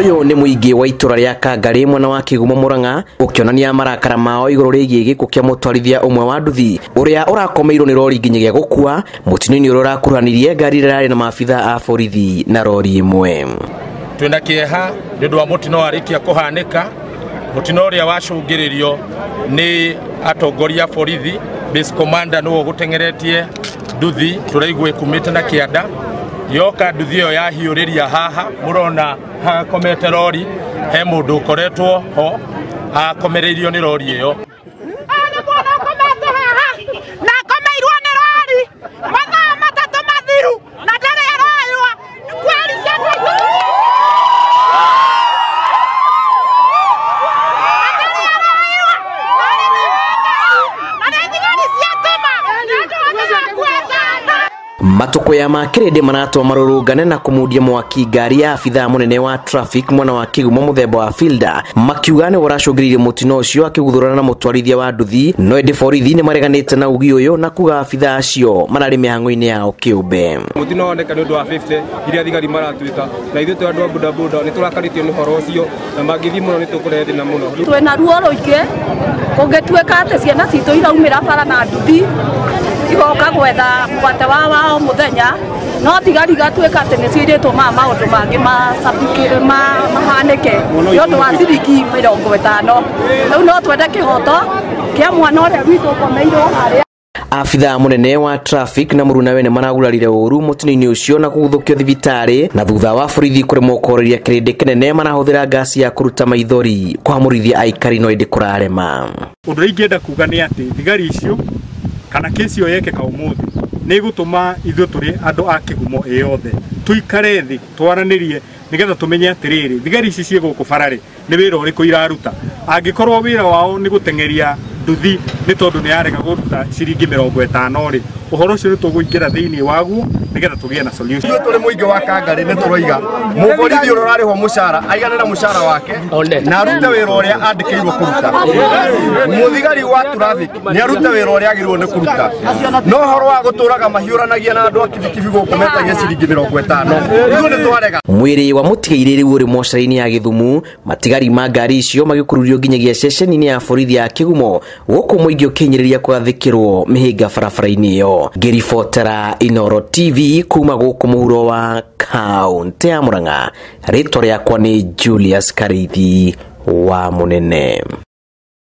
Ũyũ nĩ mũingĩ wa itũra rĩa Kangarĩ mwena wa Kĩgumo Murang'a ũkĩonania marakara mao igũrũ rĩgiĩ gĩkuũ kĩa mũtwarithia ũmwe wa nduthi ũrĩa ũrakomeirwo nĩ rori nginyagia gũkua mũtino-inĩ ũrĩa ũrakuruhanirie ngari ĩrĩa ĩrarĩ na maabitha a borithi na rori ĩmwe. Twĩna kĩeha nĩ ũndũ wa mũtino warĩkia kũhanĩka, mũtino ũrĩa wacũngĩrĩrio nĩ atongoria a borithi, base commander nĩwe ũgũteng'eretie nduthi tũraigua ĩkumĩte na kĩanda yoka nduthi ĩyo yahiũrĩria haha mũrona hakomete rori he mũndũ ũkoretwo ho akomereirio nĩ rori ĩyo. Na akomeirwo nĩ rori mathaa matatũ mathiru na ndarĩ araywo kweri. Matukuya ma kĩrĩndĩ maratũma marũrũngane na kũmundia mwaki ngari ya abithaa mũnene wa traffic mwena wa Kĩgumo mũthemba wa Fielder makiuga nĩ ũracũngĩrĩirie mũtino ũcio akĩguthũrana na mũtwarithia wa nduthi, no ĩndĩ borithi nĩ mareganĩte na ugi ũyũ na kuga abithaa acio mararĩ mĩhang'o-inĩ yao kĩũmbe. Mũtino woneka nĩ ũndũ wa 50 iria thigari maratuĩka na ithuĩ twĩ andũ a bodaboda nĩ tũrakarĩtio nĩ ũhoro ũcio na mangĩthiĩ mũno nĩ tũkũrehe thĩna mũno. Twĩna ruo rũingĩ kũngĩtuĩka atĩ ciana citũ iraumĩra bara na nduthi igoka gwetha mũgate wa wao mũthenya, no thigari igatuĩka atĩ nĩcio irĩtũmaga maũndũ mangĩ mahanĩke nĩ ũndũ wa ciringi 50. Rĩu no twende kĩhoto kĩa mwana ũrĩa witũ ũkomeirwo harĩa. Abithaa mũnene wa traffic na mũrunawe nĩ maragurarire ũru mũtino-inĩ ũcio na kũguthũkio thibitarĩ na thutha wa borithi kũremwo kũhoreria kĩrĩndĩ kĩnene marahũthĩra ngasi ya kũruta maithori kũhamũrithia aikari no ĩndĩ kũrarema. Ũndũ ũrĩa ingĩenda kuga nĩ atĩ thigari icio kana kesi ĩyo yekĩka ũmũthĩ nĩ ĩgũtũma ithuĩ tũrĩ andũ a Kĩgumo ĩyothe tũikare thĩ twaranĩrie nĩgetha tũmenye atĩrĩrĩ thigari ici ciĩ gũkũ bara-rĩ nĩ wĩra ũrĩkũ iraruta. Angĩkorwo wĩra wao nĩ gũteng'eria nduthi nĩ tondũ nĩ yarega kũruta ciringi 50 rĩ, ũhoro ũcio nĩ tũgũingĩra thĩinĩ waguo nĩgetha tũgĩe na solution. Ithuĩ tũrĩ mũingĩ wa Kangarĩ nĩ tũroiga mũborithi ũrĩa ũrarĩhwo mũcara aiganĩre mũcara wake na arute wĩra ũrĩa andĩkĩirwo kũruta. Mũthigari wa traffic nĩ arute wĩra ũrĩa agĩrĩirwo nĩ kũruta, no ũhoro wa gũtũraga mahiũranagia na andũ a kibikibi gũkũ metagia ciringi 50 ithuĩ nĩ twarega. Mwĩrĩ wa mũtigairĩ rĩu ũrĩ mocarĩ-inĩ ya Gĩthumu, matigari ma ngari icio magĩkururio nginyagia ceceni-inĩ ya borithi ya Kĩgumo gũkũ mũingĩ ũkĩhinyĩrĩria kũgathĩkĩrwo mĩhĩnga barabara-inĩ ĩyo. Ngĩribotera Inooro TV kuma gũkũ mũhuro wa kaũntĩ ya Murang'a, rĩtwa rĩakwa nĩ Julius Karithi wa Mũnene.